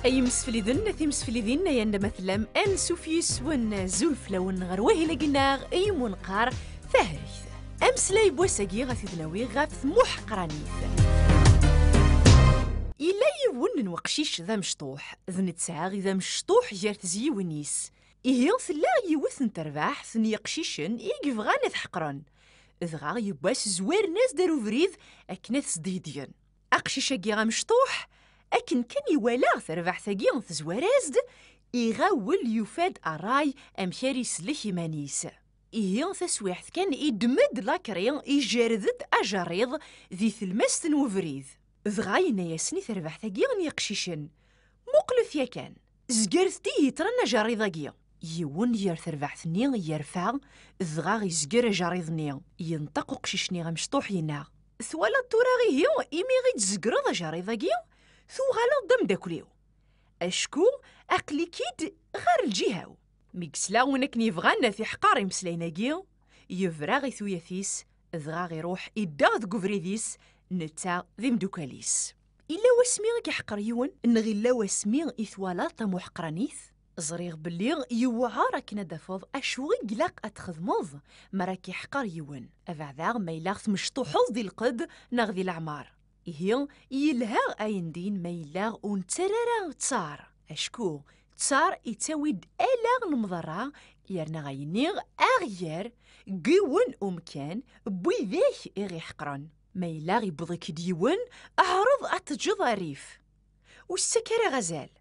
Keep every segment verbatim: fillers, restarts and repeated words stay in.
Ay imsefliden, a timseflidin, ay anda ma tellam, ansuf yis-wen, azul fell-awen ɣer wahil-agi-nneɣ i umunqar Tahregt. Ameslay n wass-agi ad t-id-nawi ɣef tmuḥqranit. Yella yiwen n weqcic d amecṭuḥ, d netta i d amecṭuḥ gar tezyiwin-is. Ihi tella yiwet n terbaɛt n yeqcicen i yebɣan ad t-ḥeqren. Dɣa yiwwas zwaren-as-d ar ubrid akken ad t-sdegdgen. Aqcic-agi amecṭuḥ, akken kan iwala terbaɛt-agi tezwar-as-d, iɣawel, yufa-d ṛṛay amek ara isellek iman-is. Ihi taswiɛt kan iddem-d lakri, ijerred-d ajerriḍ di tlemmast n ubrid. Dɣa yenna-yasen i terbaɛt-agi n yeqcicen: "Muqlet yakan, zegret-d i yitran ajerriḍ-agi." Yiwen gar terbaɛt-nni yerfa, dɣa izger ajerriḍ-nni. Yenṭeq uqcic-nni amecṭuḥ, yenna: "Twalaḍ tura ihi, imi i d-tzegreḍ ajerriḍ-agi, tuɣaleḍ d ameddakel-iw. Acku aql-ik-id ɣer lǧiha-w." Mi yesla win akken yebɣan ad t-iḥqer imeslayen-agi, yebra i tuyat-is, dɣa iruḥ idda deg ubrid-is, netta d imeddukal-is. Illa wasmi i k-iḥqer yiwen, neɣ illa wasmi i twalaḍ tamuḥqranit? Ẓriɣ belli yewɛer akken ad d-tafeḍ acu i ilaq ad txedmeḍ mi ara k-iḥqer yiwen, abeɛda ma yella tmecṭuḥeḍ di lqedd neɣ di leɛmer. Ihi, yelha ayen din ma yella ur nettarra ara ttar, acku ttar ittawi-d ala lemḍerra, yerna ayenni aɣyar n yiwen umkan n widak i ɣ-iḥeqren. Ma yella iwweḍ-ik-d yiwen, ɛreḍ ad teǧǧeḍ rrif. Ur s-ttak ara azal.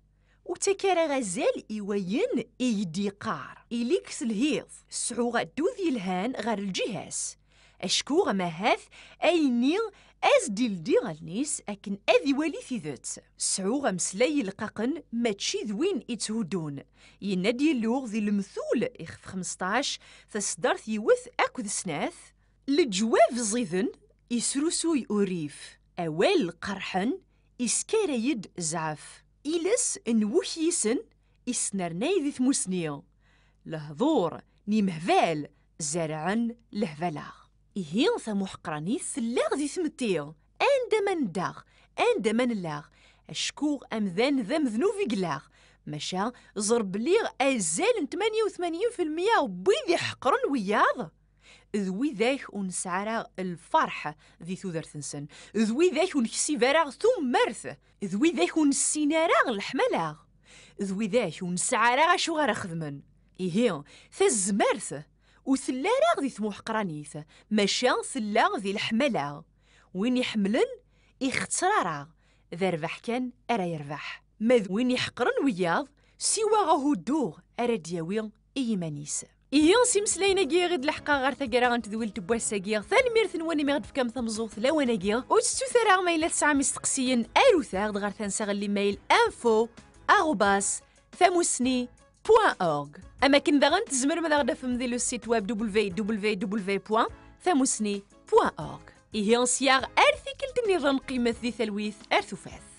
Ur ttak ara azal i wayen i k-d-yeqqar. Ili-k telhiḍ, sɛu addud yelhan ɣer lǧiha-s. Acku amahat ayenni a s-d-ildi allen-is akken ad iwali tidet. Sɛu ameslay ileqqaqen, mačči d win itthuddun. Yenna-d Yillu di Lemtul ixef xmesṭac, taseddart yiwet akked snat: "Leǧwab ẓiden isrusuy urrif, awal qerḥen iskaray-d zzɛef. Iles n wukyisen isnernay di tmusni, lehdur n imehbal zerɛen lehbala." Ihi tamuḥqranit tella di tmetti, anda ma nedda, anda ma nella, acku amdan d amednub i yella. Maca ẓer belli azal n tmanya u tmanyin fi lmeyya n wid iḥeqren wiyaḍ d widak ur nesɛi ara lferḥ di tudert-nsen, d widak ur neksib ara tumert, d widak ur nessin ara leḥmala, d widak ur nesɛi ara acu ara xedmen. Ihi, tazmert ur tella ara di tmuḥqranit, maca tella di leḥmala. Win iḥemmlen, ixetter ara, d rrbeḥ kan ara yerbeḥ. Ma d win iḥeqren wiyaḍ, siwa ahuddu ara d-yawi i yiman-is. Ihi, s imeslayen-agi i d-leḥqeɣ ɣer taggara n tedwilt n wass-agi. Tanemmirt-nwen imi ɣ-d-tefkam tameẓẓuɣt lawan-agi. Ur tettut ara ma yella tesɛam isteqsiyen, arut-aɣ-d ɣer tansa n l'email info arobase tamusni point org. Am akken daɣen tzemrem ad aɣ-d-tafem di le site web w w w point tamusni point org. Ihi, sya ar tikkelt nniḍen, qqimet di talwit ar tufat.